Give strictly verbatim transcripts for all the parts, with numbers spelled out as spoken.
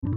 চাচি,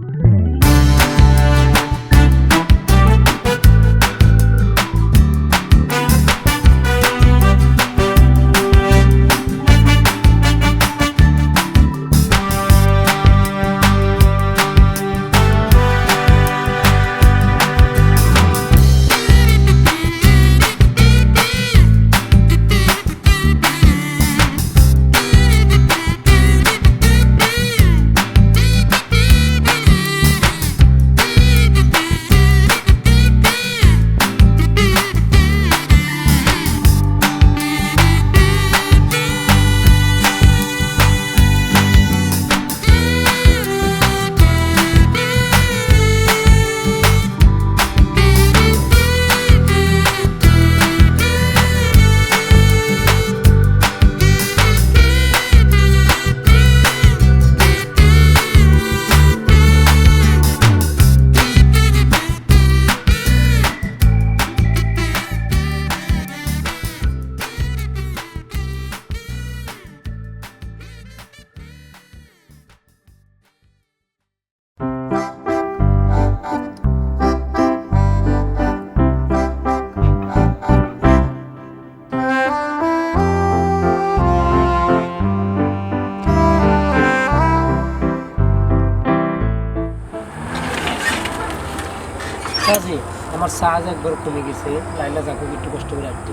আমার চার্জ একবার কমে গেছে, লাইলা যাকে একটু কষ্ট করে রাখতে।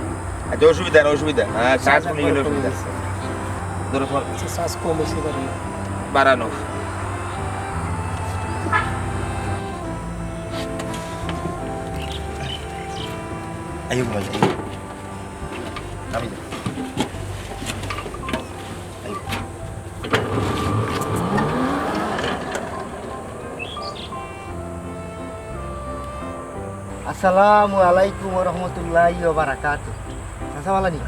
আচ্ছা, অসুবিধা না, অসুবিধা। হ্যাঁ, চার্জ কমে গেলে অসুবিধা। ধরো তোমার আচ্ছা, চার্জ কম হয়েছে বাড়ি। বাড়ানো। আইও ভাই, আইও। আমি যাই। আইও। আসসালামু আলাইকুম ওয়া রাহমাতুল্লাহি ওয়া বারাকাতুহু। চাচা ভালা নি?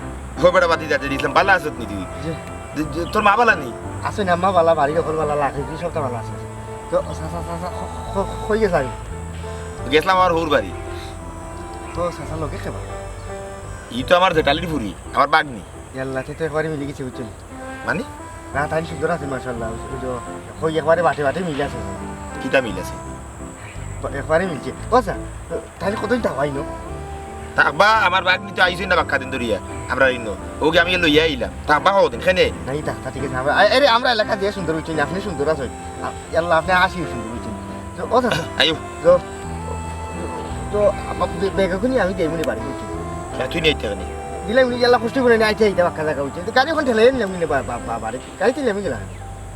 ও বেটা, বাতি যাতে দিছিলাম, ভালা আছত নি তুই? জি। যে, যে, তোর মা ভালা নি? আছে না, মা ভালা, বাড়ির হকল ভালা, লাখ কি সবটা ভালা আছে। তো চাচা, চাচা, ক-, ক-, কই গেছে আমি? গেছিলাম আমার হউর বাড়ি। তো চাচা লগে কেবা? ই তো আমার জেঠালির ফুরি, আমার বাগনি। ইয়াল্লা, তে তো একবারে মিলি গেছে, বুঝছো নি? মানে? না, তাই সুন্দর আছে, মাশাআল্লাহ। ওই যে, কই একবারে বাটে বাটে মিল আছে। কিতা মিল আছে? বা-, একবারে মিলছে। ও আচ্ছা, তাইলে কতদিন থাকবা ইনো? থাকবা, আমার বাগনি তো আইছইন না বাক্কা দিন ধরিয়া। আমরা ইনো। ওকে আমি লইয়া আইলাম। থাকবা কতদিন, কেনে? নাই, থাকতা ঠিক আছে। আমরা, আ-, আরে, আমরা এলাকা যে সুন্দর, বুঝছো নি? আপনি সুন্দর আছেন। আ-, ইয়াল্লা, আপনি আসি সুন্দর, বুঝছো নি? তো, ও আচ্ছা, আইও। তো, তো, আ-, বে-, বেগা কুনি আমি দেই মনে বাড়ি, বুঝছো? না, তুই নেই থাকনি। দিলে উনি ইয়াল্লা কষ্ট করে নিয়ে আইতে আইতে বাক্কা জায়গা, বুঝছো? তো গাড়ি এখন ঠেলে নিলাম, নিলে বা-, বা-, বা-, বাড়ি। গাড়ি তুলে আমি গেলাম।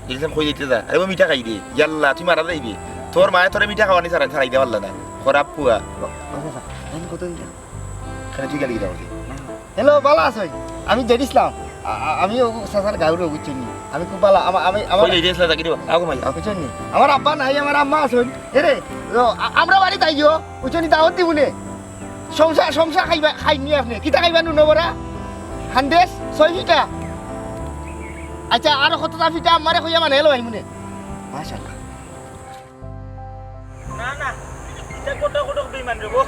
দেখলাম কই যাইতে যা। আরে, ও মিঠা খাই দে। ইয়াল্লা, তুই মারা যাইবে। তোর মায়ে তোরে মিঠা খাওয়ানি ছাড়া, ছাড়াইতে পারলা না। খারাপ পুয়া। ও, ও, ও, আমি কত দিন গেলাম? কেনে তুই গেলি কিতা করতে? হ্যালো, ভালা আছইন? আমি জেড ইসলাম। আ-, আ-, আমি ও চাচার গাঁওর, বুঝছো নি? আমি খুব ভালা, আমা-, আমি, আমার কই যাইতে আসলে তাকে দিবা? আগো মাই। বুঝছো নি? আমার আব্বা নাই, আমার আম্মা আছইন। এরে, ও, আ-, আমরা বাড়িত আইও, বুঝছো নি? দাওয়াত দিমুনে। সমসা, সমসা খাইবা, খাইনি আপনি? কিতা খাইবা নুন বড়া? হান্দেশ, ছয় ফিটা। আচ্ছা, আর কতটা ফিটা আমারে কইয়া মানে এলো আইমুনে। মাশাআল্লাহ। না, না, ইটা কটক কটক বেইমান রে গো।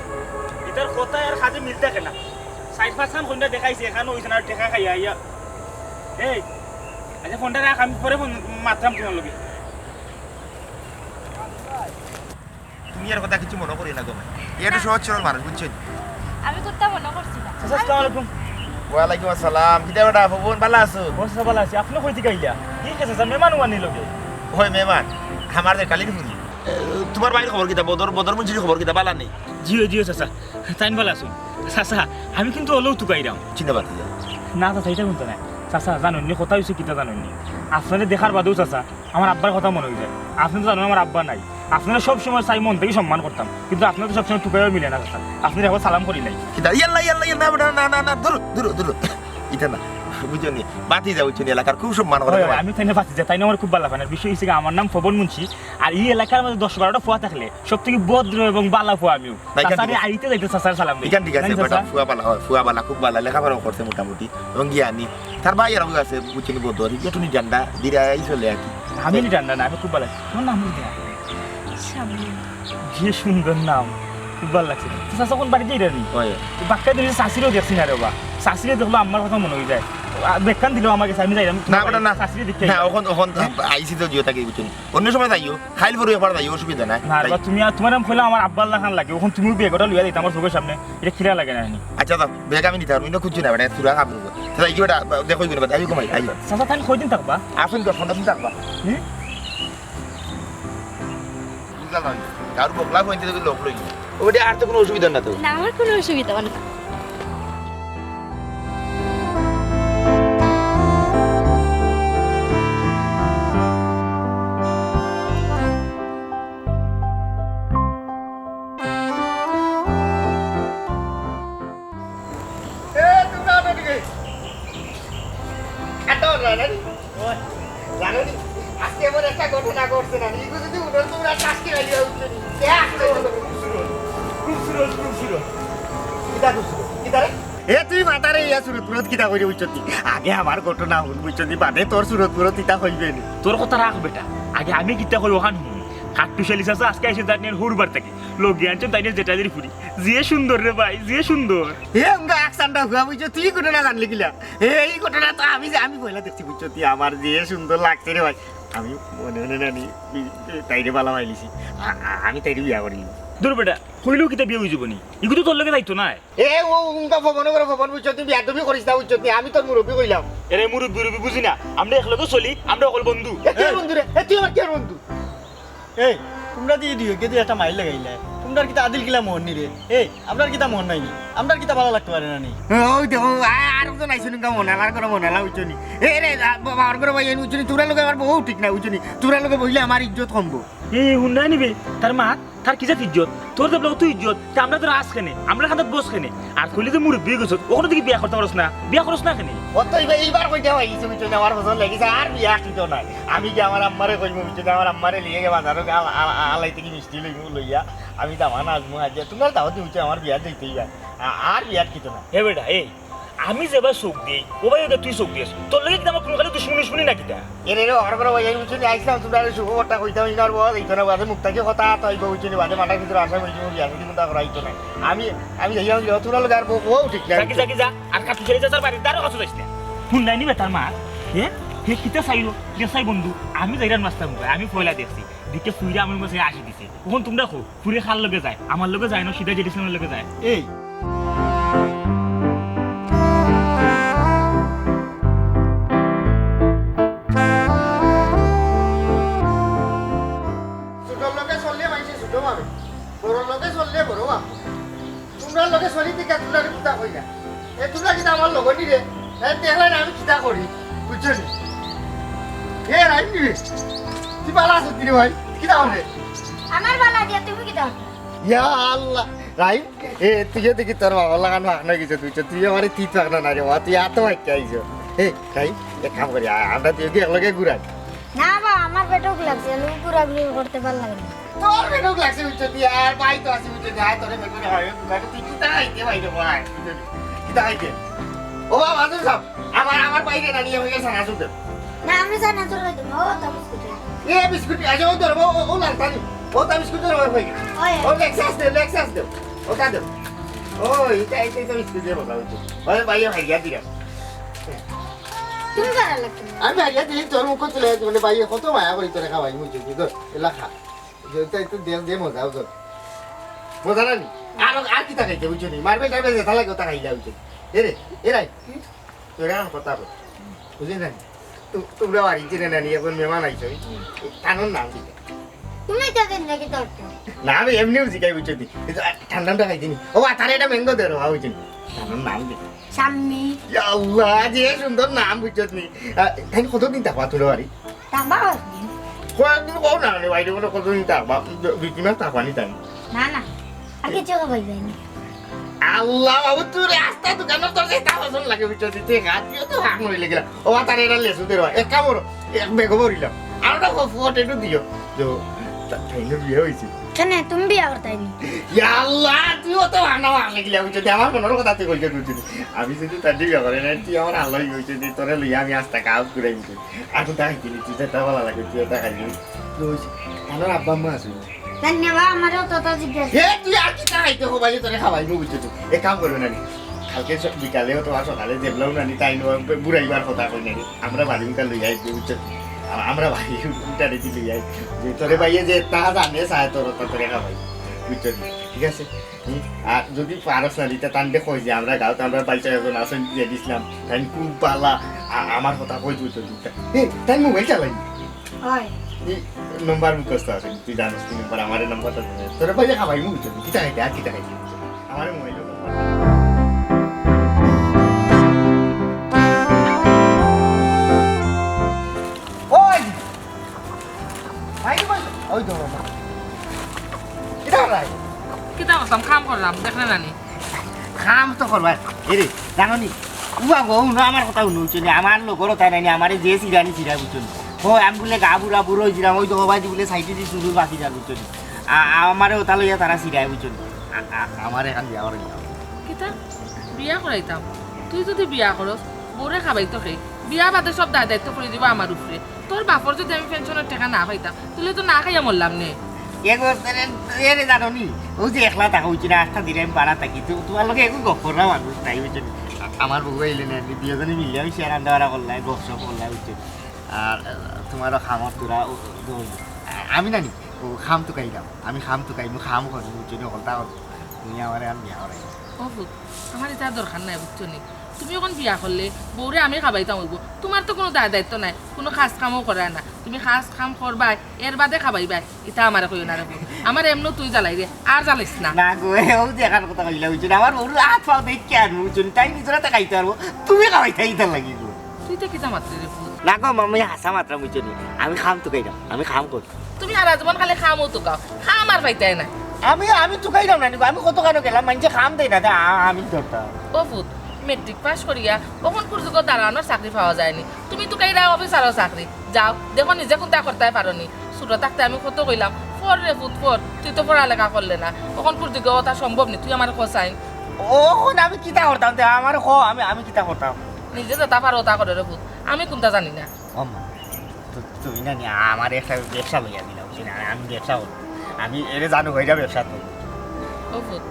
ইটার কথা আর কাজে মিল থাকে না। চাইর পাঁচখান কইন্যা দেখাইছে, এখানো অইছে না, টেকা খাইয়া আইয়া। এই, আচ্ছা, ফোনটা রাখ, আমি পরে ফোন মারতাম তোমার লগে। তুমি এর কথা কিছু মনে করি না গো। এ তো না। সহজ সরল মানুষ, বুঝছো? আমি কুন্তা মনে করছি না। চাচা, আসসালামু আলাইকুম। ওয়ালাইকুম আসসালাম। কিতা বেটা, ফবন, ভালা আছো? ও চাচা, ভালা আছি। আপনে কই থাকি আইলা? কি কে চাচা, মেহমান ওয়ানি লগে? ওই মেহমান, আমার জেঠালির ফুরি। এ, তোমার ভাইর খবর কিতা? বদর, বদর মুন্সির খবর কিতা? ভালা নি? জি অয়, জি অয় চাচা, তাইন ভালা আছইন। চাচা, আমি কিন্তু অলাউ তুকাইরাম। চিন্তা বাদ দিয়া। না চাচা, ইটা কুন্তা নায়। চাচা, জানইন নি, কথা অইছে কিতা জানইন নি? আপনারে দেখার বাদেউ চাচা, আমার আব্বার কথা মনো অই যায়। আপনে তো জানইন আমার আব্বা নাই। আপনারে সব সময় চাই মন থাকি সম্মান করতাম, কিন্তু আপনারে তো সব সময় তুকাইয়া মিলে না চাচা। আপনারে একবার সালাম করিলাই। কিতা? ইয়াল্লা, ইয়াল্লা, ইয়াল্লা, না, না, না, না, না, দূর, দূর, দূর। ইটা না, বুঝছো নি? ভাতিজা, বুঝছো নি, এলাকার খুব সম্মান করে। অয়, অয়, আমি তাইনর ভাতিজা, তাইন আমার খুব ভালা পাইন। আর বিষয় অইছে কি, আমার নাম ফবন মুন্সি, আর ই এলাকার মাঝে দশ বারোটা ফুয়া থাকলে সব থাকি ভদ্র এবং ভালা ফুয়া আমিউ। না, ইখান চাচারে ঠিক আছে। আইতে যাইতে চাচার সালাম দেই। ইখান ঠিক আছে, নানি বেটা, চাচা? ফুয়া ভালা, অয়, ফুয়া ভালা, খুব ভালা, লেখাপড়া করছে মোটামুটি এবং জ্ঞানী। তার ভাই আরো আছে, বুঝছো নি, বদর, একটু নি ঠান্ডা, দিরাই চলে আর কি। আমি নি ঠান্ডা না, আমি খুব ভালা। তোমার নাম কিতা? শাবনূর। কি সুন্দর নাম, খুব ভালা লাগছে। তো চাচা কোন বাড়িত যাইরা নি? অয়। বাক্কা দিন চাচিরেও দেখছি না রে বা। চাচিরে দেখলে আম্মার কথা মনো অই যায়। আ, ব্যাগখান দিলাও আমার গেছে, আমি যাইরাম। না, বেটা, না। শাশুড়ি দেখতে না, আইলাম। অখন, অখন আইছি তো জিও তাকে বুঝছো নি। অন্য সময় যাইও, খাইল পরে একবার যাইও, অসুবিধা নাই। না, যাই। বা তুমি আর, তুমারে আমি কইলাম আমার আব্বার লাখান লাগে, অখন তুমিও ব্যাগ ওটা লইয়া দিতা আমার চোখের সামনে, ইটা কিলা লাগে না নি? আচ্ছা, যাও, ব্যাগ আমি নিতাম পারমু, ইনো খুঁজছি না, বেটা, চুরা কাপড়। তাহলে আইও, বেটা, দেখো, ইনো, বেটা, আইও, কমাই, আইও। চাচা, তাইন কয়দিন থাকবা? আসুন, দশ পনেরো দিন থাকবা। হুম? বুঝলাম না, কারো বকলা পয়েন্টে যদি লোক লই। ওটা আর তো কোনো অসুবিধা না তো? না, আমার কোনো অসুবিধা হয় না। এ, তোমরা আটো দিকে। আটো, রানারি। জানো নি, আজকে এমন একটা ঘটনা ঘটছে না, ইগু যদি উঠোন তোমরা শ্বাস খেয়ে দিও, উঠছে নি। এ, আসলে খুব সুরত, খুব সুরত, খুব সুরত। কিতা খুব সুরত? কিতা রে? এ, তুই মাতারে ইয়া সুরত পুরত কিতা করি উঠছত নি? আগে আমার ঘটনা হুন বুঝছত নি, বাদে তোর সুরত পুরত ইতা কইবে নি। তোর কথা রাখ বেটা, আগে আমি কিতা কই ওখান হুন। কাট্টুশালী চাচা আজকে আইছে তার নিয়ে হুরবার থাকি। লগে আনছে তাই নিয়ে জেঠাদের ফুরি। যে সুন্দর রে ভাই, যে সুন্দর। এ, উঙ্গা এক চান্ডা হুয়া বুঝছো, তুই ঘটনা জানলি কিলা? এ, এই ঘটনা তো আমি যে, আমি পয়লা দেখছি বুঝছো, তুই আমার যে সুন্দর লাগছে রে ভাই। আমি মনে মনে নানি, তাইরে বালা পাইলিছি। আ-, আ-, আমি তাইরে বিয়া করি। দূর বেটা, কইলেও কিতা বিয়া হই যাবো নি? ইগু তো তোর লগে যাইতো না। এ, ও উঙ্গা ফবন করে ফবন বুঝছো, তুই বিয়া তুমি করিস না বুঝছো, তুই আমি তোর মুরব্বী কইলাম। এরে মুরব্বী রুব্বী বুঝি না, আমরা একলগে চলি, আমরা অকল বন্ধু। এ, কে বন্ধু রে? এ, তুই আমার কে বন্ধু? এই, তোমরা দি দুইওগেদি একটা মাইর লাগাইলায়। তোমরার কিতা আদিল কিলা মন নি রে? এই, আমরার কিতা মন নাই নি? আমরার কিতা বালা লাগতে পারে না নি? ওই দেখো, আ-, আর একজন আইছে নি, মনালার ঘরো মনালা, বুঝছো নি? এ রে, আ, বাবা, ওর ঘরো ভাই, বুঝছো নি? তোরার লগে আমার বউ ঠিক না, বুঝছো নি? তোরার লগে বইলে আমার ইজ্জত কমবো। এ, হুন্ডা নিবে, তার মা, তার কি জাত ইজ্জত? তোর তো বলে অত ইজ্জত, তে আমরা তোর আস কেনে? আমরা খান্দাত বস কেনে? আর কইলে যে মুরব্বী হয়ে গেছত, ওখানে থেকে বিয়া করতে পারস না, বিয়া করস না কেনে? অত এইবার, এইবার কইতে হয়, কিছু কিছু আমার পছন্দ লেগেছে, আর বিয়া কিন্তু নাই। আমি কি আমার আম্মারে কইমু, বুঝছো নি? আমার আম্মারে লিয়ে গিয়ে বাজারো গিয়া আল-, আল-, আল-, আলাই থেকে মিষ্টি লইমু, লইয়া আমি দামান আজমু, আজ তোমরা দাওয়াত দিচ্ছ, আমার বিয়া দিতেই হয়। আ-, আর বিয়া কিন্তু না। এ বেটা, এই, আমি যেবা চোখ দেই, ও ভাই ওকে তুই চোখ দিস। তোর লগে কিন্তু আমার কোনো কালে দুশমনি উশমনি না কিতা? এরে রে, হর করে ভাই, আমি বুঝছি, আইসলাম, তোমরা আরে শুভ কথা কইতাম, ইনার বল, এই করে বাদে মুখ থাকি কথা, তো এই বউ চিনি বাদে মাথার ভিতরে আসা, বলছি, মুখ আসা, কিন্তু তারপর আইতো না। আমি, আমি যাই, আমি যাই, তোমরা লোক আর বউ, বউ ঠিক না। যাকি, যাকি, যা। আর কাকি ছেড়ে যা, তার বাড়ির দ্বারও কাছে যাইস না। হুন নাই নিবে তার মা? হে? হে কিতা চাইলো? কে চাই বন্ধু? আমি যাইরাম রাস্তা মুখে, আমি পয়লা দেখছি। দিকে ফুইরা আমার কাছে আসি দিছে। এখন তোমরা কো, ফুরে খার লগে যায়, আমার লগে যায় না, সিধা জেডিসনের লগে যায়। এই। ছোটর লগে চললে মাইনষে ছোট ভাবে, বড়র লগে চললে বড় ভাবে। তোমরার লগে চলি দিকে তোমরা কুতা কইলা? এ তোমরা কিন্তু আমার লগে নি রে। এ দেখলে না আমি কিতা করি, বুঝছো নি? এ রাইম নি রে? তুই বালা আছো রে ভাই? কিতা করে? আমার বালা দিয়া তুমি কিতা? ইয়া আল্লাহ, রাইম, এ তুইও দেখি তোর বাবার লাখান ফাঁক না গেছে, তুই তো, তুই আমারে তিত ফাঁক না রে বাবা, তুই এত ভাগ্য আইছো। এ রাইম, এক কাম করি, আ-, আমরা দুইও কি একলগে ঘুরাই? না বা, আমার পেটও লাগছে, আমি ঘুরাঘুরি করতে ভালা লাগে না। তোর পেটও লাগছে, বুঝছো তুই? আর ভাই তো আছে, বুঝছো তুই? আর তোরে বেগুনে হয়, তুই তুই কিতা খাইতে ভাই রে ভাই, বুঝছো তুই? কিতা খাইতে? ও বাবা, মাদুর সাহেব, আমার, আমার বাইরে না নিয়ে হয়ে গেছে না, শুনতে। না, আমি চানাচুর খাইতাম না, ও তো বিস্কুট খাই। এ বিস্কুট, আচ্ছা, ও ধরবো, ও, ও লালটা নি। ও তো বিস্কুট ধরবো, হয়ে গেছে। ওই। ও লেক্সাস দে, লেক্সাস দে। ওটা দে। ও, এটা, এটা, এটা বিস্কুট দিয়ে বলা হচ্ছে। ওই ভাই, ভাই, যা দিলাম। তুমি ভালো লাগতো না। আমি ভাই, যা দিই, তোর মুখ তুলে, মানে, ভাই, কত মায়া করি তোরে খাওয়াই, বুঝলি তো? এলা খা। যে, তাই তো দে, দে মজা, বুঝো। মজা না নি? আর, আর কিতা খাইতে, বুঝছো নি? মারবে, টারবে, যেটা লাগে, ওটা খাইলে, বুঝছো? এ রে, এ রাই, তোর এখন কথা কই। বুঝলি না নি? তো, তোমরা বাড়ি চিনে না নি, এখন মেহমান আইছো। তানোর নাম কি? তুমি তো দিন নাকি তোর তো। না, আমি এমনিও জিগাই, বুঝছো নি? এই তো, আ, ঠান্ডা ঠান্ডা খাইতে নি। ও, আ, তারে এটা ম্যাঙ্গো দে রে, বুঝছো নি? তানোর নাম কি? শাম্মী। ইয়া আল্লাহ, যে সুন্দর নাম, বুঝছো নি? আ, তাই কতদিন থাকবা তোর বাড়ি? থাকবা কতদিন? কয়েকদিন কও না, মানে, বাইরে বলে কতদিন থাকবা? দু-, দুই তিন মাস থাকবা নি তাই? না, না, আর কিছু খাবাই যায়নি। আল্লাহ, বাবু, তুই রাস্তা দোকানে তোর যেটা পছন্দ লাগে, বুঝছো নি? তুই হাত দিয়ে তো হাত নইলে গেলা। ও, তার এরা লেসু দে রে, এক কাম করো, এক বেগও ভরিলাম। আর ওটা ফ-, ফটো একটু দিও। তো, তা-, তাই না বিয়ে হয়েছে? কেন, তুমি বিয়ে করতাই নি? ইয়া আল্লাহ, তুই অত ভাঙা ভাঙলে গিলা, বুঝছো নি? আমার মনের কথা তুই কইতে বুঝছো নি? আমি যদি তার বিয়ে করে না, তুই আমার আল্লাহ হয়েছে নি, তোরে লইয়া আমি আস্তা কাজ করে দিছি। আর তো দেখাই দিলি, তুই যেটা ভালো লাগে, তুই এটা খাইলি। তো ওই যে, আমার আব্বা আম্মা আছে। জানি না বা, আমারও তো তা জিজ্ঞেস। এ, তুই আর কিতা খাইতে হো, ভাই, তোরে খাওয়াইবো, বুঝছো তুই? এক কাম করবে না নি? কালকে স-, বিকালে অথবা সকালে যেবলা হুনানি তাইন বুড়াইবার কথা কইন নানি। আমরা বাড়ি উঠা লইয়া আইবো, বুঝছো? আ-, আমরা বাড়ি উঠারে দি লইয়া আইবো। যে তোরে ভাইয়ে যে তা জানে চায় তোর, তা তোরে খাওয়াই, বুঝছো নি? ঠিক আছে? হুম? আর যদি পারস না দিতে, তানরে কই যে আমরা গাঁওত আমরা বাইচ্চা একজন আছইন, দিয়া দিছলাম। তাইন খুব ভালা, আ-, আমার কথা কই, বুঝছো নি? এ, তাইন মোবাইল চালাইন। অয়। ই নম্বর মুখস্থ আছে, তুই জানোস কি নম্বর? আমারে নম্বরটা দে। তোরে ভাইয়ে খাওয়াইমু, বুঝছো নি? কিতা খাইতে, আর কিতা খাইতে, বুঝছো নি? আমারে মোবাইল নম্বর। ওই! ভাই, ভাই, ওই তো বাবা। কিতা ভাই? কিতা করতাম? কাম করলাম, দেখলে না নি? কাম তো করবা। এরে, জানো নি? উবা গো, হুনো আমার কথা হুনো, বুঝছো নি? আমার লগর তাই নাই নি, আমারে যে সিরানি সিরায়, বুঝছো নি? ও, আমি বুলে গা বুড়া বুড়া অইছিলাম, ওই তো হবাই বুলে সাইডে দি চুরুর বাকি যা, বুঝছো নি? আ-, আ-, আমারে ওটা লইয়া তারা সিরায়, বুঝছো নি? আ-, আ-, আমার এখন বিয়া করে নিলাম। কিতা? বিয়া করাইতাম? তুই যদি বিয়া করস, বউরে খাবাই তো খেয়ে। বিয়া বাদে সব দায় দায়িত্ব করে দিবা আমার উপরে। তোর বাপর যদি আমি পেনশনের টাকা না পাইতাম, তাহলে তো না খাইয়া মরলাম নে। এগো, এরে, এরে জানো নি? ও যে একলা থাকা উচিত না, আটটা দিনে আমি বাড়া থাকি। তো তোমার লগে একো গপ করা মানুষ নাই, বুঝছো নি? আ-, আমার বউ আইলে না, আমি দুজনে মিলিয়া আমি শেয়ার আন্দা বাড়া করলাই, গপ সপ করলাই, বুঝছো নি? আর, আ, তোমারও খামর তোরা, ও, ও, ও, আমি না নি, ও খাম তো খাইলাম, আমি খাম তো খাই, মু খাম করি, বুঝছো নি? হকলতা করি। তুমি আমারে আমি বিয়া করাই। ও পুত, আমার ইতা দরকার নাই, বুঝছো নি? তুমি এখন বিয়া করলে, বউরে আমি খাবাইতাম অইবো। তোমার তো কোনো দায় দায়িত্ব নাই, কোনো কাজ কামও করায় না। তুমি কাজ কাম করবায়, এর বাদে খাবাইবায়, ইতা আমারে কইও না রে পুত। আমার এমনও তুই জ্বালাই রে, আর জ্বালাইস না। না গো, এ, ও যে এখান কথা কইলা, বুঝছো নি? আমার বউর হাত পাও দেখি আর, বুঝছো নি? তাই নিজেরা তো খাইতে পারবো, তুমি খাবাইতে ইতা লাগি গো। তুই তো কিতা মাতরে রে পুত? না গো, আমি হাছা মাতরাম, বুঝছো নি? আমি খাম তো খাইলাম, আমি খাম করি। তুমি হারা জীবন খালি খামও তুকাও, খাম আর পাইতায় না। আমি, আমি তুকাইলাম না নি গো, আমি কত কানো গেলাম, মানষে খাম দেয় না, তা আ-, আমি ধরতাম। ও পুত, মেট্রিক পাস করিয়া অখন পর্যন্ত দারোয়ানর চাকরি পাওয়া যায়নি, তুমি তুকাইরা অফিসারর চাকরি। যাও, দেখো নিজে কুনতা করতায় পারো নি। ছোট থাকতে আমি কত কইলাম, "পড় রে পুত, পড়, তুই তো পড়ালেখা করলে না।" অখন পর্যন্ত ওটা সম্ভব নি, তুই আমারে কছাইন। অখন আমি কিতা করতাম তে? আমারে ক, আমি, আমি কিতা করতাম? নিজে যেটা পারো ওটা করো রে পুত, আমি কুনতা জানি না। ও মা, তু-, তুমি না নি আমার একটা ব্যবসা লইয়া দিলাও, বুঝছো নি? আমি ব্যবসা করবো, আমি এরে জানো কইরা ব্যবসা তো। ও পুত,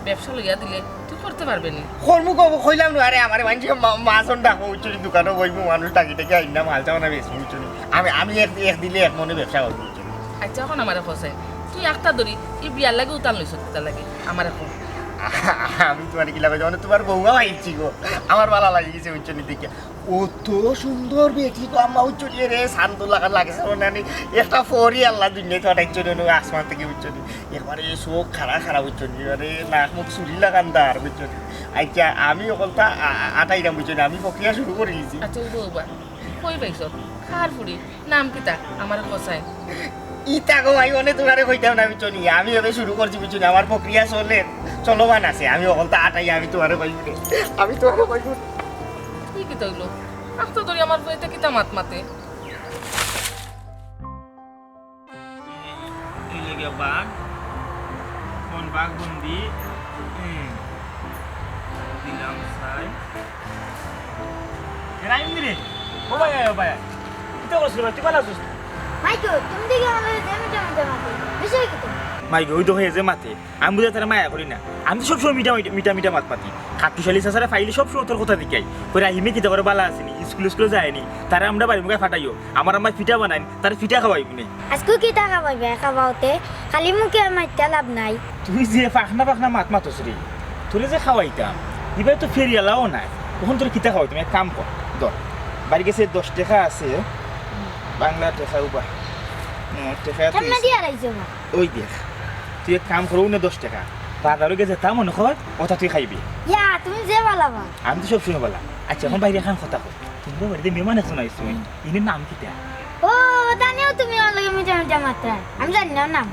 ব্যবসা লইয়া দিলে তুই করতে পারবে নি? করমু কব-, কইলাম না, আরে আমারে মানষে মা-, মাজন ডাকো, বুঝছো নি? দোকানো বইমু, মানুষ ডাকি ডাকি আইন না, মাল চাও না বেশি, বুঝছো নি? আমি, আমি এক, এক দিলে এক মনে ব্যবসা করবো, বুঝছো নি? আচ্ছা, অখন আমারে কছাইন, তুই একটা ধরি, ই বিয়ার লাগি উতান লইছ কিতা লাগি? আমারে ক। আমি তোমার কি লাগে, মানে তোমার বউয়া আইছি গো, আমার ভালা লাগি গেছে, বুঝছো নি? দেখে অত সুন্দর বেটি গো আম্মা, বুঝছো নি রে, শান্ত লাগান লাগেছে মনে হয়। একটা পরি আল্লাহ দুনিয়াত পাঠাইছে রে, ওই আসমান থাকি, বুঝছো নি? একবারে চোখ খাড়া খাড়া, বুঝছো নি? এবারে নাক মুখ চুরি লাগান দার, বুঝছো নি? আচ্ছা, আমি অকলতা আ-, আ-, আটাইরাম, বুঝছো নি? আমি প্রক্রিয়া শুরু করি দিছি। আচ্ছা, উবা, উবা। কই পাইছ? কার ফুড়ি? নাম কিতা? আমারে কছাইন। ইতা গো ভাই, অনে তোমারে কইতাম না, বুঝছো নি? আমি এবে শুরু করছি, বুঝছো নি? আমার প্রক্রিয়া চলে, চলমান আছে। আমি অকলতা আটাই, আমি তোমারে কইব রে। আমি তোমারে কইব। ই কিতা অইলো? আখতা ধরি আমার ফুড়িতে কিতা মাত মাতে? এই, এই লেগে বাঘ, কোন বাঘ বন্দি? এই, দিলাম সাই। এ রাইম রে, ও ভাই, ও ভাই, কিতা করছিস রে ভাই? তুই ভালা আছস? মাইকো, তুমি দেখি আমার লগে যে মিঠা মিঠা মাতে, বিষয় কিতা? মাইকো, ওই দেখো, এই যে মাতে, আমি বুঝি তারে মায়া করি না। আমি তো সবসময় মিঠা, মিঠা, মিঠা, মিঠা মাত মাতি। কাট্টুশালী চাচারে পাইলে সবসময় তোর কথা জিকাই। কই, রাহিমে কিতা করে, ভালা আছে নি? স্কুলে, স্কুলে যায় নি? তারে আমরা বাড়ি মুখে পাঠাইও। আমার আম্মায় পিঠা বানাইন, তারে পিঠা খাওয়াইবো নে। আজকে কিতা খাওয়াইবে? খাওয়াওতে খালি মুখে মাতিয়া লাভ নাই। তুই যে ফাখনা ফাখনা মাত মাতস রে, তোরে যে খাওয়াইতাম, ইবায় তো ফেরিয়ালাও নাই। অখন তোরে কিতা খাওয়াইতাম? এক কাম কর, ধর, বাড়ি গেছে দশ টেকা আছে, বাংলা টেকা উবা। হ্যাঁ, টেকা তুই কেমনে দিয়া রাইছো মা? ওই দেখ, তুই এক কাম কর, অউ নে দশ টেকা। বাজারো গিয়া যেতা মনে কয়, ওটা তুই খাইবি। ইয়া, তুমি যে ভালা বা। আমি তো সবসময় ভালা। আচ্ছা, অখন বাইরে একখান কথা কই। তোমরা বাড়িত মেহমান একজন আইছইন। ইনর নাম কিতা? ও, ওটা নিয়েও তুমি ওর লগে মিঠা মিঠা মাতরায়। আমি জানি না ওর নাম।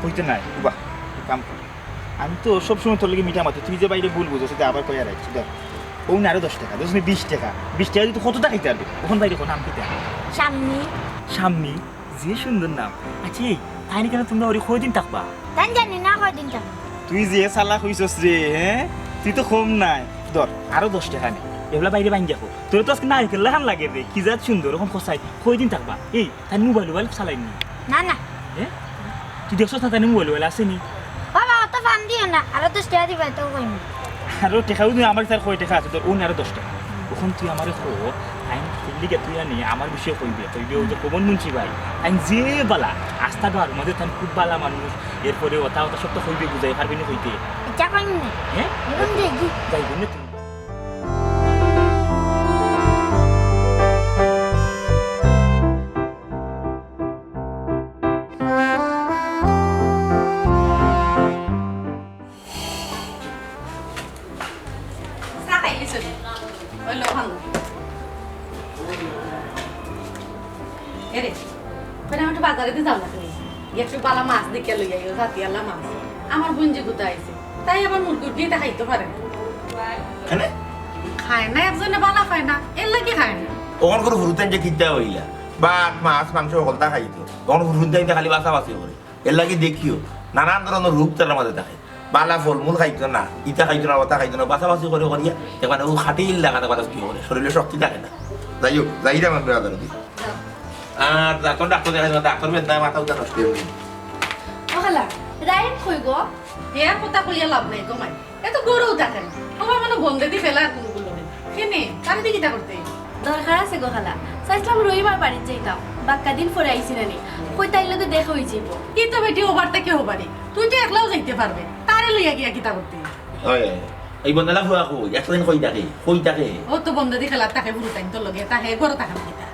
কইতে নাই, উবা, এক কাম কর। আমি তো সবসময় তোর লগে মিঠা মাতি। তুই যে বাইরে ভুল বুঝছস, ইটা আবার কইয়া রাখছি, ধর। অউ নে আরো দশ টেকা, দশ নে বিশ টেকা। বিশ টেকা দিয়া তুই কততা খাইতে পারবে? অখন বাইরে ক নাম কিতা? শাম্মী। শাম্মী? যে সুন্দর নাম। আচ্ছা, এই, তাইন কেনে তোমরা বাড়ি কয়দিন থাকবা? তাইন জানি না কয়দিন থাকবা। তুই যে চালাক অইছস রে, হ্যাঁ? তুই তো কম নায়। ধর, আরো দশ টেকা নে। এবলা বাইরে ভাঙ্গিয়া ক। তোরে তো আজকে নারিকেল লাখান লাগের রে। কি জাত সুন্দর, অখন কছাইন। কয়দিন থাকবা? এই, তাইন মোবাইল-ওবাইল চালাইন নি? না, না। এ? তুই দেখছস না তাইন মোবাইল-ওবাইল আছে নি? বাবা, অত ফান দিও না। আরো দশ টেকা দিবা, তো কইনি। আরো টেকাও দিন, আমার কাছে আর কয় টেকা আছে, তোর অইন আরো দশ টেকা। অখন তুই আমারে ক, তাইন কিল্লিগা তুই আনি আমার বিষয়ে কইবে, কইবে অউ যে পবন মুন্সি ভাই, তাইন যে বালা, আস্তা গাঁওর মাঝে তাইন খুব বালা মানুষ, এরপরে অতা অতা সব তো কইবে, বুঝাই পারবে নি কইতে। ইচ্ছা করেন না। হ্যাঁ? এরকম দেখি। যাইবে না তুই। চা খাইলিছ নি? ওই লো, ভালো। এরে, কইলাম একটু বাজারেদি যাও না তুমি। গিয়া একটু বালা মাছ দেখিয়া লইয়া আইও, জাতিআলা মাছ। আমার বইন যে গুতা আইছে, তাই আবার মুরগি উরগি ইতা খাইতো পারে না। কেনে? খায় না, একজনে বালা পায় না, এরলাগি খায় না। অখন করে হুরুতাইন যে কিতা অইলা, ভাত, মাছ, মাংস হকলতা খাইতো। অখন হুরুতাইন যে খালি বাছাবাছি করে। এরলাগি দেখিও, নানান ধরনর রোগ তারার মাঝে থাকে। বালা ফলমূল খাইতো না, ইতা খাইতো না, অতা খাইতো না, বাছাবাছি করে করিয়া, একবারে অউ খাটিল লাগাতে পারে কি করে, শরীরে শক্তি থাকে না। যাই হোক, যাইরাম আমি বাজারেদি। আর যা, তোর ডাক্তার দেখাইছ না, ডাক্তার বেদনায় মাথা উঠা নষ্ট অইবো। ও খালা, রায়ন কই গো? এর কথা কইয়া লাভ নাই গো মাই। এ তো গরু থাকে না। ও বাবা, মানে বন্ধে দি ফেলার কোনো গুলো নেই। কেনে? তারে দি কিতা করতে? দরকার আছে গো খালা। চাইছিলাম রবিবার বাড়িত যাইতাম। বাক্কা দিন পরে আইছি না নি। কই তাইর লগে দেখা অই যাইবো। ই তো বেটি ওবার থেকে ওবারই। তুই তো একলাও যাইতে পারবে। তারে লইয়া গিয়া কিতা করতে? ওই, ওই, এই বন্দালা ফুয়া কই? একদিন কই থাকে? কই থাকে? ও তো বন্ধে দি ফেলার থাকে, বুড়ো টাইম তোর লগে। তাহে গরু থাকে না কিতা?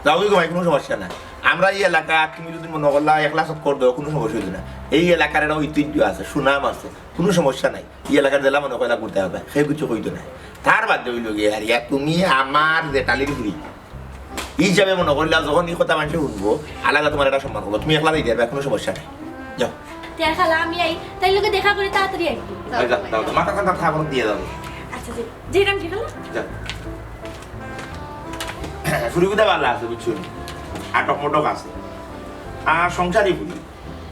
যাও গো ভাই, কোনো সমস্যা নাই। আমরা এই এলাকা, তুমি যদি মনে করলা একলা চক্কর দেও, কোনো সমস্যা অইতো না। এই এলাকার একটা ঐতিহ্য আছে, সুনাম আছে। কোনো সমস্যা নাই, এই এলাকার জেলা মনে কয়লা ঘুরতে হবে, সে কিছু কইতো না। তার বাদে অইলো গিয়া, আর ইয়া তুমি আমার জেঠালির ফুড়ি, ই হিসাবে মনে করলা, যখন ই কথা মানষে হুনবো, আলাদা তোমার একটা সম্মান করবো, তুমি একলা যাইতে পারবে, কোনো সমস্যা নাই। যাও। তে খালা, আমি আই, তাইর লগে দেখা করি তাড়াতাড়ি আই। এই যা, যাও, যাও, মাথা ঠান্ডা থাকো, দিয়া যাও। আচ্ছা, জি। যাইরাম কি খালা? যাও। ফুড়ি গুতা ভালা আছে, বুঝছো নি? আটক মটক আছে। আর সংসারী ফুড়ি।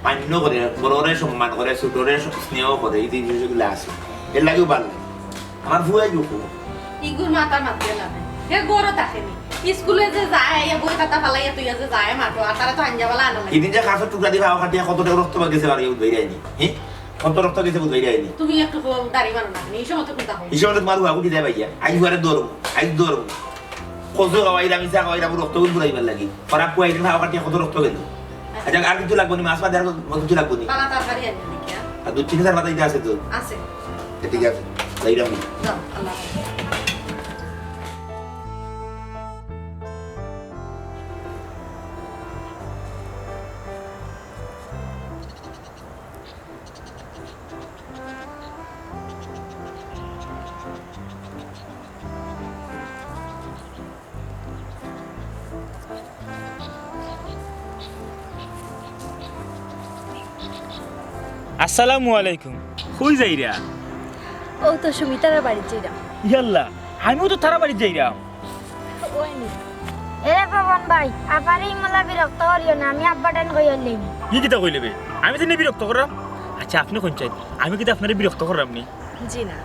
মান্য করে, বড়রে সম্মান করে, ছোটরে স-, স্নেহ করে, এই জিনিসগুলো আছে। এরলাগিউ ভালা লাগে। আমার ফুয়াই দুঃখ। ইগুর মাথা মাতিয়া লাভ নাই। হে গরু থাকে নি। স্কুলে যে যায়, আইয়া বই খাতা ফালাইয়া তুই যে যায় মাঠো, আর তারা তো আঞ্জা বালা আনা লাগে। ইদিন যে খাসর টুকরা দি পাও কাটিয়া কত রক্ত গেছে বাড়ি উঠবে যায়নি। হ্যাঁ? কত রক্ত গেছে বুঝবে যায়নি। তুমি একটু কম দাড়ি মারো না। এই সময় তো কুন্তা হয়। এই সময় তো তোমার হুয়া উঠি যায় ভাইয়া। আইজ হুয়ারে ধরবো, আইজ ধরবো। কচু খাওয়াইলাম, ইছা খাওয়াইলাম, রক্ত গুণ ঘুরাইবার লাগি। খারাপ পুয়া ইদিন খাওয়া কাটিয়া কত রক্ত গেল। আচ্ছা, আর কিছু লাগবো নি? মাছ বাদে আর কিছু লাগবো নি? বালা তরকারি আনবি নি কিয়া? আর দুই তিন হাজার বাতাইতে আছে তো? আছে। এ, ঠিক আছে। যাইরাম। যাও, আল্লাহ হাফেজ। আসসালামু আলাইকুম। কই যাইরা? অউ তো সুমিতার বাড়িত যাইরাম। ইয়াল্লা, আমিও তো তারার বাড়িত যাইরাম। ওই নি। এরে পবন ভাই, আপারে ইমলা বিরক্ত করিও না, আমি আব্বা টাইন কইয়া লইনি। ই কিতা কইলে বে? আমি তো নি বিরক্ত কররাম। আচ্ছা, আপনে কইন চাইন, আমি কিতা আপনারে বিরক্ত কররাম নি? জি না।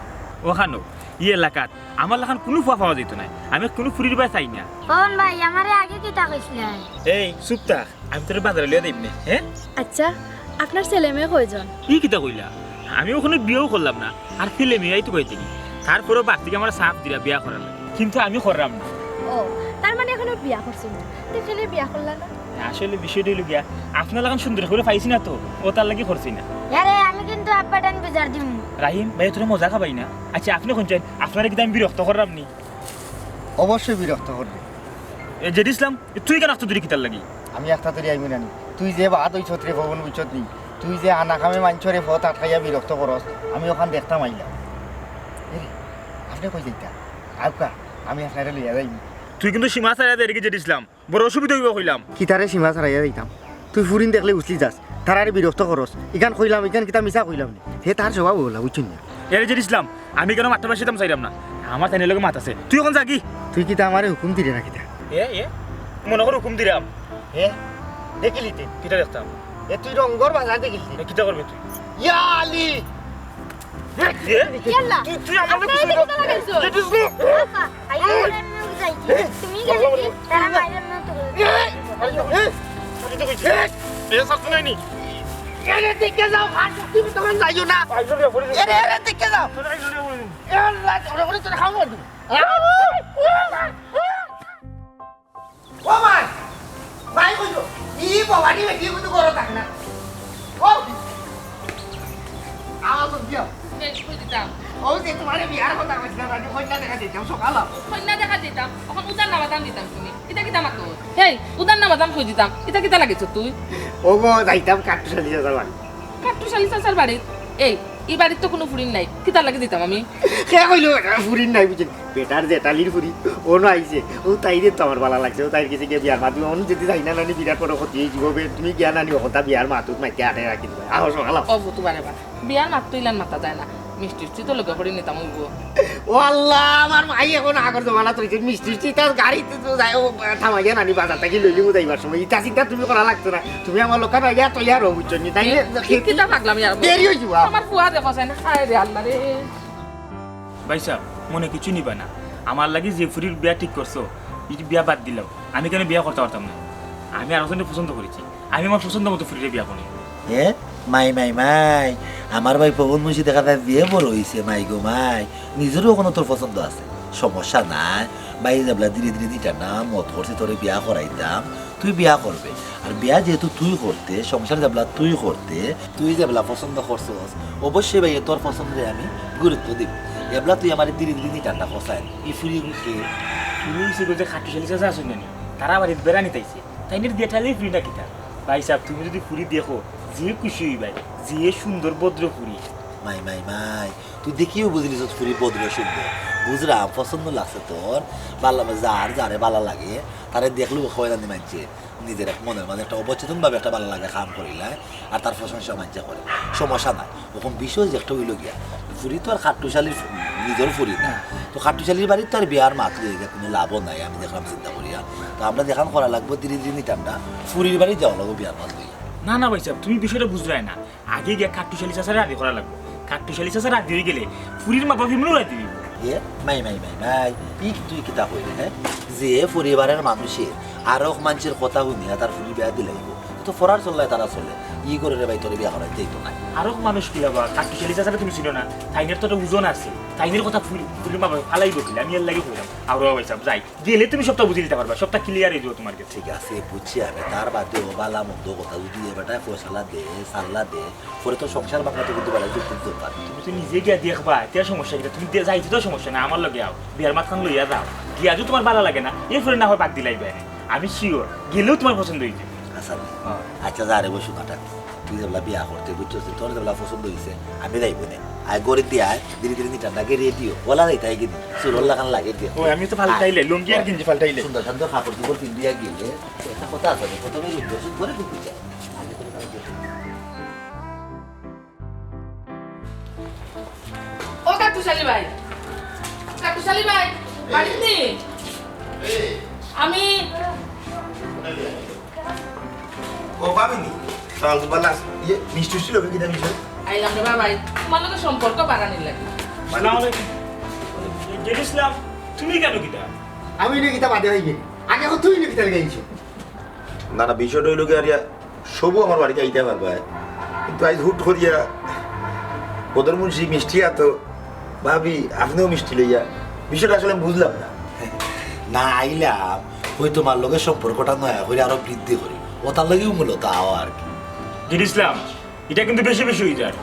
অখানো, ই এলাকাত আমার লাখান কুনু ফুয়া পাওয়া যাইতো নায়। আমি কুনু ফুরির বায় চাই না। পবন ভাই, আমারে আগে কিতা কইছলায়? এই, চুপ থাক। আমি তোরে বাজারে লইয়া যাইমু নে, হ্যাঁ? আচ্ছা, আপনার ছেলে মেয়ে কয়জন? ই কিতা কইলা? আমি অখনো বিয়াও করলাম না, আর ছেলে মেয়ে আইতো কই থাকি? তারপরেও বাড়ি থাকি আমারে চাপ দিরা বিয়া করার লাগি, কিন্তু আমি কররাম না। ও, তার মানে অখনো বিয়া করছইন না? তে কেনে বিয়া করলা না? আসলে বিষয়টা অইলো গিয়া, আপনার লাখান সুন্দর করি পাইছি না তো, অউ তার লাগি করছি না। আরে, আমি কিন্তু আব্বা টাইন বিচার দিমু। রাহিম ভাই, তোরা মজা খাবাই না। আচ্ছা, আপনে কইন চাইন, আপনারে কিতা আমি বিরক্ত কররাম নি? অবশ্যই বিরক্ত করবে। এ, জেড ইসলাম, এ, তুই কেনে আস্তা দূরে কিতার লাগি? আমি আস্তা দূরে আইমু না নি। তুই যে বাদ অইছত রে পবন, বুঝছত নি? তুই যে আনা কামে মানষরে পথ আটকাইয়া বিরক্ত করস, আমি অখান দেখতাম আইলাম। এ রে, আপনে কই যাইতা? আউক্কা, আমি আপনারে লইয়া যাইমু। তুই কিন্তু সীমা ছাড়াইয়া যাইরে গি জেড ইসলাম। বড় অসুবিধা অইবো কইলাম। কিতারে সীমা ছাড়াইয়া যাইতাম? তুই ফুরিন দেখলে উছলি যাস, তারারে বিরক্ত করস। ইখান কইলাম, ইখান কিতা মিছা কইলাম নি? হে তার স্বভাব অলা, বুঝছইন না? এরে জেড ইসলাম, আমি কেনে মাততাম পারছিলাম চাইরাম না। আমার তাইনর লগে মাত আছে। তুই অখন যাগি। তুই কিতা আমারে হুকুম দিরে না কিতা? এ, এ? মনো কর হুকুম দিরাম। এ? দেখিলি তে? কিতা দেখতাম? এ তুই রঙ্গর বাজার দেখিলি তে? এ, কিতা করবে তুই? ইয়া আলী! এ? ইয়াল্লা! তুই, তুই আমার আপনি লগে এই দিকে লাগাইছো? জেড ইসলাম! আপা, আইয়া আমি যাইছি। তুমি গেলে কি? তারা মাইরে না তো। এ? এ? এ? এ, সাথে নাই নি? এরে, দেখে যাও, আর তুমি তখন যাইও না। আইজো রে, পড়ে এরে, এরে, দেখে যাও। আইজো রে, পড়ে ওরে, ওরে, তোরে খাওয়াবো আমি। ও মাই, মাই কইলো, ই বাবা রে, বেটি কিন্তু গরো থাকে না। ও, আওয়াজ দিও। এই, কই দিতাম? ও যে তোমারে বিয়ার কথা কইছিলাম, আমি কন্যা দেখা দিতাম সকাল। কন্যা দেখা দিতাম, অখন উজান না বাদাম দিতাম তুমি। কিতা কিতা মাতো? হেই, উজান না বাদাম কই দিতাম? কিতা কিতা লাগাইছো তুই? ও গো, যাইতাম কাট্টুশালী চাচার বাড়ি। কাট্টুশালী চাচার বাড়ি? এই, ই বাড়িত তো কুনু ফুরিন নাই, কিতার লাগি দিতাম আমি? কে কইলো বেটার ফুরিন নাই বুঝিন? বেটার জেঠালির ফুরি, অনো আইছে, ও তাইরে তো আমার ভালা লাগছে, ও তাইর গেছে গিয়া বিয়ার মাত, অনো যদি যাই না নানি বিরাট বড় ক্ষতি অইযিবো বে, তুমি গিয়া নানি অখন তা বিয়ার মাত মাইতে আটে রাখি দিবা। আহো সকাল আও। ও ফুতু বারে বা, বিয়ার মাত তো ইলান মাতা যায় না, মিষ্টি উষ্টি তো লগে করি নিতাম অইবো। ও আল্লাহ, আমার মাই অখন আগর জমানাত রইছে, মিষ্টি উষ্টি তার গাড়িত তো যায়, ও থামাইয়া নানি বাজার থাকি লইলিমু যাইবার সময়, ইতা চিন্তা তুমি করা লাগতো না, তুমি আমার লগে আইয়া তৈয়ার অও, বুঝছো নি? তাইলে কি, কিতা পাগলামি আর? দেরি অইযিবো। আমার ফুয়া দেখো চাই না, হায় রে আল্লাহ রে। ভাইসাব, মনে কিছু নিবা না, আমার লাগি যে ফুরির বিয়া ঠিক করছো, ই বিয়া বাদ দিলাও, আমি কেনে বিয়া করতাম পারতাম না? আমি আরক জনরে পছন্দ করিছি, আমি আমার পছন্দ মতো ফুরিরে বিয়া করি। এ, মাই, মাই, মাই, আমার ভাই পবন মুন্সি দেখা যায় যে বড় অইছে, মাই গো মাই, নিজরও অখনো তোর পছন্দ আছে, সমস্যা নাই। ভাই যেবলা ধীরে ধীরে দিতা না, মত করছে তোরে বিয়া করাইতাম, তুই বিয়া করবে। আর বিয়া যেহেতু তুই করতে, সংসার যেবলা তুই করতে, তুই যেবলা পছন্দ করছস, অবশ্যই ভাই তোর পছন্দরে আমি গুরুত্ব দিব। এবলা তুই আমার ধীরে ধীরে দিতা না, ফসাইন। ই ফুরি কে? ফুরি অইছে গো যে খাট্টুশালী চাচা আছইন না নি? তারা বাড়িত বেড়ানিত আইছে। তাইনর জেঠালির ফুরি না কিতা? ভাইসাব, তুমি যদি ফুরি দেখো, যে খুশি অইবায়, যে সুন্দর ভদ্র ফুরি। মাই, মাই, মাই, তুই দেখিও বুঝলি তো ফুরি ভদ্র সুন্দর। বুঝরাম, পছন্দ লাগছে তোর। ভালা, যার যারে ভালা লাগে, তারে দেখলেও কয় না নি মানষে। নিজর এক মনর মাঝে একটা অবচেতন ভাবে একটা ভালা লাগা কাম করিলায়, আর তার প্রশংসা মানষে করে। সমস্যা নাই। অখন বিষয় যে একটা অইলো গিয়া, ফুরি তো আর খাট্টুশালীর ফু-, নিজর ফুরি না। তো খাট্টুশালীর বাড়িত তো আর বিয়ার মাত লইয়া গিয়া কুনু লাভও নাই, আমি দেখলাম চিন্তা করিয়া। তো আমরা যেখান করা লাগবো, ধীরে ধীরে নিতাম না, ফুরির বাড়িত যাওয়া লাগবো বিয়ার মাত লইয়া। না, না ভাইসাব, তুমি বিষয়টা বুঝরায় না। আগে গিয়া খাট্টুশালী চাচারে রাজি করা লাগবো। খাট্টুশালী চাচা রাজি অইগেলে ফুরির মা বাপ এমনেউ রাজি অইবো। এ, মাই, মাই, মাই, মাই, ই তুই কিতা কইলে, হে? যে পরিবারের মানুষে আরক মানষর কথা হুনিয়া তার ফুরি বিয়া দিলাইবো, তো ফরার চল্লায় তারা চলে। ই করে রে ভাই, তোরে বিয়া করাইতে অইতো নায়। আরক মানুষ কিলা বা? খাট্টুশালী চাচারে তুমি চিনো না? তাইনর তো একটা ওজন আছে। তাইনর কথা ফুরি, ফুরির মা বাপে ফালাইবো কিলা? আমি এরলাগি কইরাম। আর ও ভাইসাব, যাই। গেলে তুমি সবটা বুঝি নিতা পারবা, সবটা clear অইযিবো তুমার গেছে। ঠিক আছে, বুঝছি আমি। তার বাদে ও ভালা মন্দ কথা যদি এ বেটায় ফয়সালা দে, সাল্লা দে, পরে তো সংসার ভাঙাত কিন্তু বেটায় যুক্তি দিতো পারে। তুমি তো নিজে গিয়া দেখবা, তে সমস্যা কিতা? তুমি দে-, যাইতে তো সমস্যা নাই, আমার লগে আও, বিয়ার মাতখান লইয়া যাও। গিয়া যদি তুমার ভালা লাগে না, এরপরে না হয় বাদ দিলাইবা। আমি sure, গেলেও তুমার পছন্দ অইযিবো। আচ্ছা, হ্যাঁ। আচ্ছা, যা রে বসু নাটক। তুই যেবলা বিয়া করতে বুঝছস, তোর যেবলা পছন্দ অইছে, আমি যাইবো নে। আয় গড়ি দিয়া আয়, ধীরে ধীরে নিটার নাকি রেডিও, ওলা যাইতে হয় কিন্তু, সুরল্লা খান লাগে দিয়ে। ও, আমি তো পাল্টাইলে, লুঙ্গি আর গেঞ্জি পাল্টাইলে। সুন্দর সুন্দর কাপড় চোপড় পিন্দিয়া গেলে, একটা কথা আছে, প্রথমে রুদ্র সুদ করে কিন্তু চায়। ও কাট্টুশালী ভাই, কাট্টুশালী ভাই, বাড়িত নি? আমি ও, ভাবিনি? তাহলে তো ভালা আছে। ইয়ে, মিষ্টি উষ্টি লগে কিনা বিষয়? আইলাম রে বাবা, তুমার লগে সম্পর্ক বাড়ানির লাগি। আসসালামু আলাইকুম। জেড ইসলাম, তুমি কেনে কিতা? আমি নে কিতা বাদে অইবে। আগে কও তুই নে কিতা লাগাইছো? না, না, বিষয়টা অইলো কি, আরিয়া, সবু আমার বাড়িত আইতা পারবা। কিন্তু আইজ হুট করিয়া বদর মুন্সি মিষ্টি আতো, ভাবি, আপনেও মিষ্টি লইয়া। বিষয়টা আসলে আমি বুঝলাম না। না আইলাম, ওই তুমার লগে সম্পর্কটা নয়া করি আরো বৃদ্ধি করি। ওটার লাগিউ মূলত আওয়া আর কি। জেড ইসলাম, ইটা কিন্তু বেশি বেশি অইযার।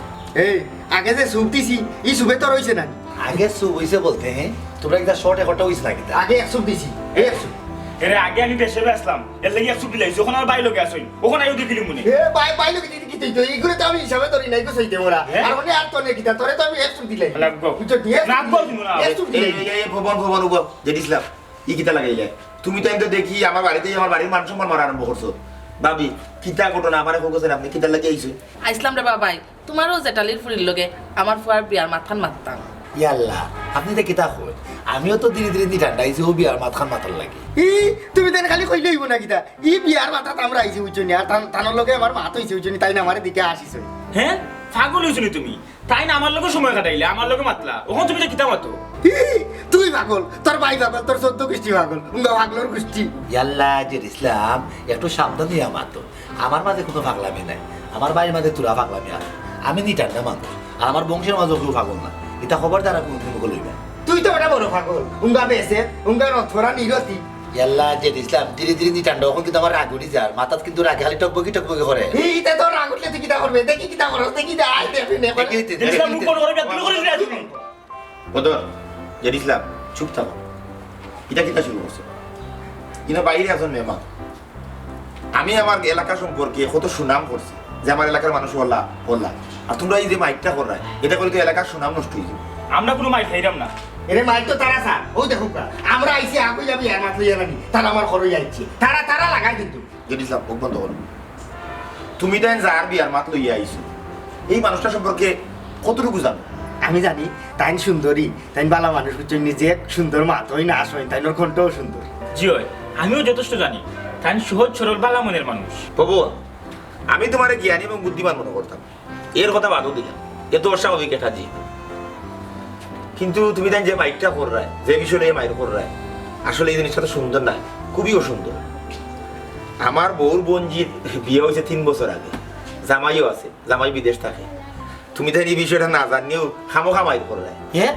এই, আগে যে সুপ দিছি, ই সুপে তো রইছে না। আগে সুপ অইছে বলতে, হ্যাঁ? তুমরা কিতা short একটা অইছে না কিতা? আগে এক সুপ দিছি, এই এক সুপ। এরে আগে আমি বেশি বেচলাম, এরলাগি এক সুপ দিলাইছি। অখন আমার ভাই লগে আছইন, অখন আইও দেখিলিমু নে। এ, ভাই, ভাই লগে দিতে কি তুই? ইগুরে তো আমি হিসাবে ধরি নাই, ইগু সইতে মোরা। হ্যাঁ? আর মানে আর তো নে কিতা, তোরে তো আমি এক সুপ দিলাই। লাগবো। বুঝছো? দিয়ে লাগবো দিমু না। এক সুপ দিলাই। এই, এই, এই, ভবন, ভবন, উবো, জেড ইসলাম। ই কিতা লাগাইলে? তুমি তো এমনি দেখি আমার বাড়িতেই আমার বাড়ির মান সম্মান মারা আরম্ভ করছো। ভাবি, কিতা ঘটনা? আমারে কও গেছেন আপনি, কিতা লাগি আইছো? আইসলাম রে বাবাই, তুমারও জেঠালির ফুরির লগে আমার ফুয়ার বিয়ার মাতখান মাততাম। ইয়াল্লা, আপনি তো কিতা কই? আমিও তো ধীরে ধীরে নি ঠান্ডা আইছি ও বিয়ার মাতখান মাতার লাগি। ই, তুমি তাইন খালি কইলে অইবো না কিতা? ই বিয়ার মাতাত আমরা আইছি, বুঝছো নি? আর তান-, তানর লগে আমার মাত অইছে, বুঝছো নি? তাইন আমারে দিকে আসিছে। হ্যাঁ? পাগল অইছো নি তুমি? তাইন আমার লগে সময় কাটাইলে, আমার লগে মাতলা। অখন তুমি যে কিতা মাতো? ই, তুই পাগল, তোর ভাই পাগল, তোর চৌদ্দ গুষ্টি পাগল, উঙ্গা পাগলর গুষ্টি। ইয়াল্লা, জেড ইসলাম, একটু সাবধান অইয়া মাতো। আমার মাঝে কুনু পাগলামি নাই, আমার ভাইর মাঝে তুরা পাগলামি আছে। আমি নি ঠান্ডা মানুষ, আর আমার বংশর মাঝেও কেউ পাগল না। ইতা খবরদার কুনুদিন মুখো লইবা। তুই তো বেটা বড় পাগল। উঙ্গা বেসে, উঙ্গা রথরা নিরতি। ইয়াল্লা, জেড ইসলাম, ধীরে ধীরে নিটান্ড, অখন কিন্তু আমার রাগ উঠি যার। মাথাত কিন্তু রাগে খালি টকবকি টকবকি করে। ইতে তো রাগ উঠলে তুই কিতা করবে? দেখি কিতা করস, দেখি দে, আয় দে, ফিনে করে। দেখি, দেখি, জেড ইসলাম, দেখি, মুখ বন্ধ করে, বেগুলো করে দিলে তুমি। বদর, জেড ইসলাম, চুপ থাকো। ইটা কিতা শুরু করছো? ইনো বাইরে আছইন মেহমান। আমি আমার এলাকা সম্পর্কে কত সুনাম করছি যে আমার এলাকার মানুষ অলা, অলা। আর তুমরা এই যে মাইকটা কররায়, ইটা করলে তো এলাকার সুনাম নষ্ট অই যাইবো। আমরা কুনু মাইর খাইরাম না। এরে মাইর তো তারা স্যার, অউ দেখউক্কা, আমরা আইছি আগুই যাবি আর মাত লইয়া নানি, তারা আমার খরচ আইছে, তারা, তারা লাগাই কিন্তু। জেড ইসলাম, মুখ বন্ধ করো। তুমি তাইন যার বিয়ার মাত লইয়া আইছো, এই মানুষটা সম্পর্কে কতটুকু জানো? আমি জানি, তাইন সুন্দরী, তাইন বালা মানুষ, বুঝছো নি, যে সুন্দর মাত অয় না আসইন, তাইনর কণ্ঠও সুন্দর। জি অয়, আমিও যথেষ্ট জানি, তাইন সহজ সরল বালা মনের মানুষ। বাবু, আমি তুমারে জ্ঞানী এবং বুদ্ধিমান মনে করতাম, এর কথা বাদও দিলাম, এ তো অস্বাভাবিক একটা জিনিস। কিন্তু তুমি তাইন যে মাইকটা কররায়, যে বিষয় লইয়া মাইর কররায়, আসলে এই জিনিসটা তো সুন্দর নায়, খুবই অসুন্দর। আমার বউর বঞ্জির বিয়া অইছে তিন বছর আগে, জামাইও আছে, জামাই বিদেশ থাকে। তুমি তাইন এই বিষয়টা না জানিয়াউ খামোখা মাইর কররায়। হে?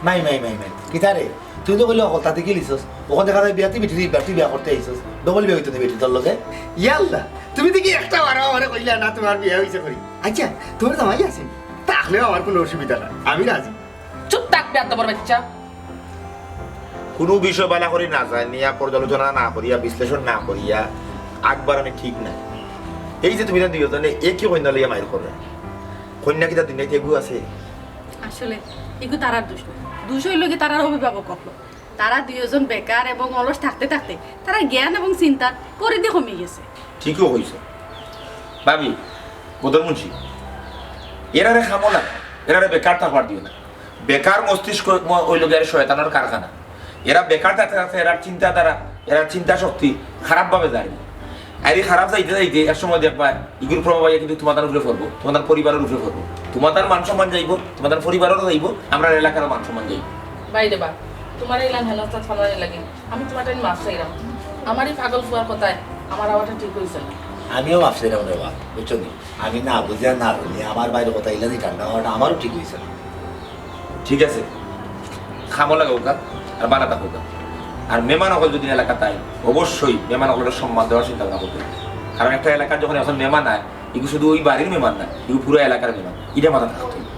মাই, মাই, মাই, মাই। কিতা রে? তুই তো কইলে হকলতা দেখি লিছস। অখন দেখা যায় বিয়াতি বিটি, বিয়াতি বিয়া করতে আইছস। ডবল বিয়া অইতো নি বেটি তোর লগে? ইয়াল্লা, তুমি দেখি একটা বারও আমারে কইলা না তুমার বিয়া অইছে করি। আচ্ছা, তুমার জামাই আছে? তাহলেও আমার কুনু অসুবিধা না, আমি রাজি। চুপ থাক, বেয়াদবর বাচ্চা। কুনু বিষয় বালা করি না জানিয়া, পর্যালোচনা না করিয়া, বিশ্লেষণ না করিয়া আগ বাড়ানি ঠিক নায়। এই যে তুমি তাইন দুইওজনে একই কইন্যা লইয়া মাইর কররায়, কইন্যা কিতা দুনিয়াত এগু আছে? আসলে, ইগু তারার দোষ না। দোষ অইলো কি তারার অভিভাবক অকলর। তারা দুইওজন বেকার এবং অলস থাকতে থাকতে তারার জ্ঞান এবং চিন্তার পরিধি কমি গেছে। ঠিকউ কইছো। ভাবি, বদর মুন্সি, এরারে খামো না, এরারে বেকার থাকবার দিও না। বেকার মস্তিষ্ক ম-, অইলো গিয়া শয়তানর কারখানা। এরা বেকার থাকতে থাকতে এরার চিন্তাধারা, এরার চিন্তা শক্তি খারাপ ভাবে যায়। আর এই খারাপ যাইতে যাইতে এক সময় দেখবা, ইগুর প্রভাব আইয়া কিন্তু তুমার উপরে পড়বো, তুমার পরিবারর উপরে পড়বো। তুমার মান সম্মান যাইবো, তুমার পরিবাররও যাইবো, আমরার এলাকারও মান সম্মান যাইবো। বাইরে বা, তুমার এই লাইন হেনস্থাত ফালানি লাগে। আমি তুমার টাইম মাফ চাইরাম। আমার এই পাগল ফুয়ার কথায় আমার আওয়াটা ঠিক অইছে না। আমিও মাফ চাইরাম রে বা, বুঝছো নি? আমি না বুঝিয়া না জানি, আমার বাইরে কথা ইলা দি ঠান্ডা হওয়াটা আমারও ঠিক অইছে না। ঠিক আছে, খামো লাগাউক্কা আর বালা থাকউক্কা। আর মেহমান অকল যদি এলাকাত আয়, অবশ্যই মেহমান অকলরে সম্মান দেওয়ার চিন্তা ভাবনা করতে হবে। কারণ একটা এলাকার যখন একজন মেহমান আয়, ইগু শুধু ওই বাড়ির মেহমান না, ইগু পুরো এলাকার মেহমান, ইটা মাথাত রাখতে হবে।